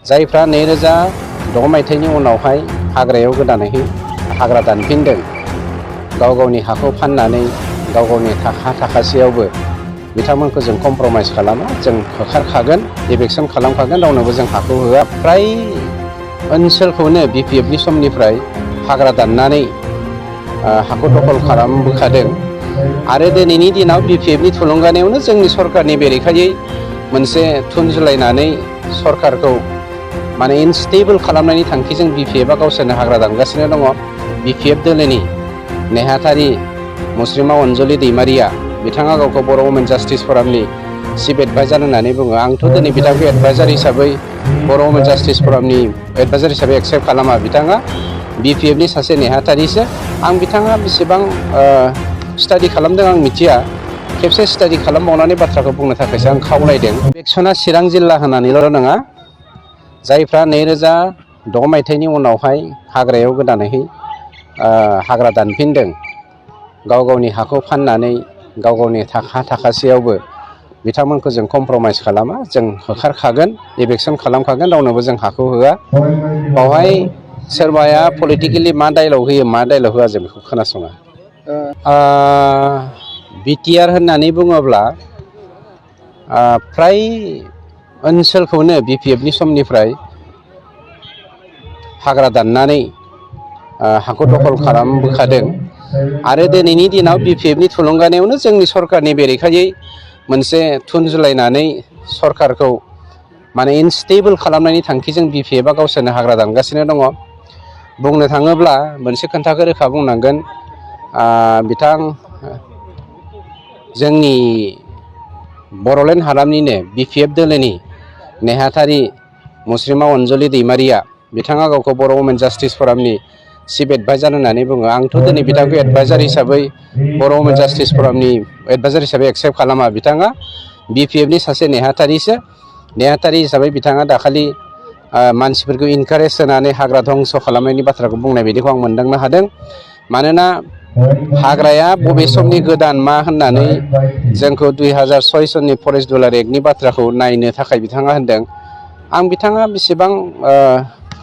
जायफ्रा 2006 मायथाइनि उनावहाय हाग्रायाव गोदानै हाग्रा दानफिनदों, गाव गावनि हाखौ फाननानै गाव गावनि थाखासेयावबो बिथांमोनखौ जों कमप्रमाइज खालामा, जों होखारखागोन, इभिक्सन खालामखागोन, रावनोबो जों हाखौ होआ। फ्राय ओनसोलखौनो बिपिएफनि समनिफ्राय हाग्रा दाननानै हाखौ दखल खालामबोखादों आरो दिनैनि दिनाव बिपिएफनि थुलुंगानायावनो जोंनि सरकारनि बेरेखायै मोनसे थुनजुलायनानै सरकारखौ माने इनस्टेबल खालामनायनि थांखिजों बिपिएफआ गावसोरनो हाग्रा दानगासिनो दङ। बिपिएफ दोलोनि नेहाथारि मुस्रिमा अनजलि दैमारिया, बिथाङा गावखौ बर' वुमेन जास्टिस फरामनि चिफ एडभाइजार होननानै बुङो। आंथ' दिनै बिथांखौ एडभाइजार हिसाबै बर' वुमेन जास्टिस फरामनि एडभाइजार हिसाबै एक्सेप्ट खालामा। बिथाङा बिपिएफनि सासे नेहाथारिसो। आं बिथाङा बेसेबां स्टाडि खालामदों आं मिथिया, खेबसे स्टाडि खालामबावनानै बाथ्राखौ बुंनो थाखायसो आं खावलायदों। इलेक्सना चिरां जिल्ला होननानैल' नङा, जायफ्रा 2006 मायथाइनि उनावहाय हाग्रायाव गोदानै हाग्रा दानफिनदों, गाव गावनि हाखौ फाननानै गाव गावनि थाखासेयावबो बिथांमोनखौ जों कमप्रमाइज खालामा, जों होखारखागोन, इभिक्सन खालामखागोन, रावनोबो जों हाखौ होआ। बावहाय सोरबाया पलिटिकेलि मा डायलग होयो मा डायलग होआ जों बेखौ खोनासङा। बिटिआर होननानै बुङोब्ला फ्राय ओनसोलखौनो बिपिएफनि समनिफ्राय हाग्रा दाननानै हाखौ दखल खालामबोखादों आरो दिनैनि दिनाव बिपिएफनि थुलुंगानायावनो जोंनि सरकारनि बेरेखायै मोनसे थुनजुलायनानै सरकारखौ माने इनस्टेबल खालामनायनि थांखिजों बिपिएफआ गावसोरनो हाग्रा दानगासिनो दङ। बुंनो थाङोब्ला मोनसे खोथाखौ रोखा बुंनांगोन, बिथां जोंनि बड'लेण्ड हालामनिनो बिपिएफ दोलोनि नेहाथारि मुस्रिमा अनजलि दैमारिया, बिथाङा गावखौ बर' वुमेन जास्टिस फरामनि चिफ एडभाइजार होननानै बुङो। आंथ' दिनै बिथांखौ एडभाइजार हिसाबै बर' वुमेन जास्टिस फरामनि एडभाइजार हिसाबै एक्सेप्ट खालामा। बिथाङा बिपिएफनि सासे नेहाथारिसो। नेहाथारि हिसाबै बिथाङा दाखालि मानसिफोरखौ इनकारेज होनानै हाग्रा धंस खालामनायनि बाथ्राखौ बुंनाय बायदिखौ आं मोनदांनो हादों। मानोना हाग्राया बबे समनि गोदान मा होननानै जोंखौ 2006 सननि फरेस्ट दुलार एक्टनि बाथ्राखौ नायनो थाखाय बिथाङा होनदों। आं बिथाङा बेसेबां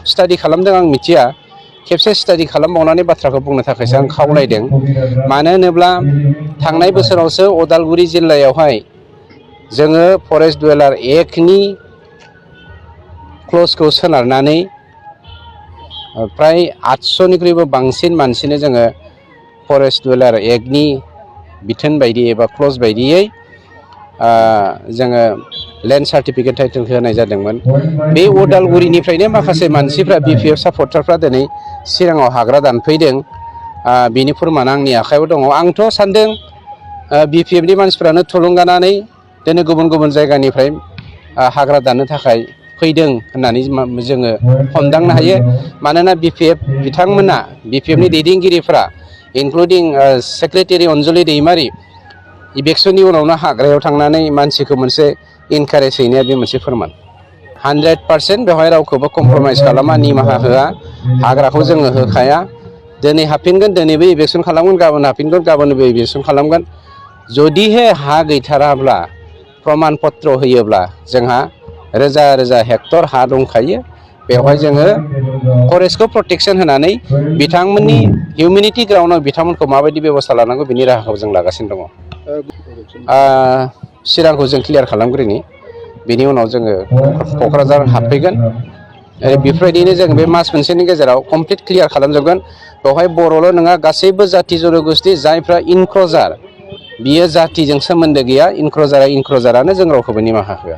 स्टाडि खालामदों आं मिथिया, खेबसे स्टाडि खालामबावनानै बाथ्राखौ बुंनो थाखायसो आं खावलायदों। मानो होनोब्ला थांनाय बोसोरावसो अदालगुरि जिल्लायावहाय जोङो फरेस्ट दुवेलार एक्टनि क्लजखौ सोनारनानै फ्राय 800निख्रुइबो बांसिन मानसिनो जोङो फरेस्ट दुवेलार एक्टनि बिथोन बायदि एबा क्लज बायदियै जोङो लेन्ड सार्टिफिकेट टाइटेल होनाय जादोंमोन। बे अदालगुरिनिफ्रायनो माखासे मानसिफ्रा बिपिएफ सापर्टारफ्रा दिनै चिराङाव हाग्रा दानफैदों। बिनि फोरमान आंनि आखायाव दङ। आंथ' सानदों बिपिएफनि मानसिफ्रानो थुलुंगानानै दिनै गुबुन गुबुन जायगानिफ्राय हाग्रा दाननो थाखाय फैदों होननानै जोङो हमदांनो हायो। मानोना बिपिएफ बिथांमोना, बिपिएफनि दैदेनगिरिफ्रा इनक्लुडिं सेक्रेटारि अनजलि दैमारि, इभिक्सननि उनावनो हाग्रायाव थांनानै मानसिखौ मोनसे इनकारेज हैनाया बे मोनसे फोरमान। 100% बेवहाय रावखौबो कमप्रमाइज खालामा, निमाहा होआ, हाग्राखौ जोङो होखाया। दिनै हाबफिनगोन, दिनैबो इभिक्सन खालामगोन, गाबोन हाबफिनगोन, गाबोनबो इभिक्सन खालामगोन। जुदिहे हा गैथाराब्ला प्रमान पत्र होयोब्ला जोंहा रोजा रोजा हेक्टर हा दंखायो। बेवहाय जोङो फरेस्टखौ प्रटेक्सन होनानै बिथांमोननि हिउमेनिटि ग्राउन्डआव बिथांमोनखौ माबायदि बेबस्था लानांगौ बिनि राहाखौ जों लागासिनो दङ। चिरांखौ जों क्लियार खालामग्रोनि, बेनि उनाव जोङो क'क्राझार हाबफैगोन। बेफोरबायदिनो जों बे मास मोनसेनि गेजेराव कमप्लिट क्लियार खालामजोबगोन। बेवहाय बर'ल' नङा, गासैबो जाथि जन'गोष्ठि जायफ्रा इनक्रजार, बियो जातिजों सोमोन्दो गैया। इनक्रजारानो, जों रावखौबो निमाहा होआ।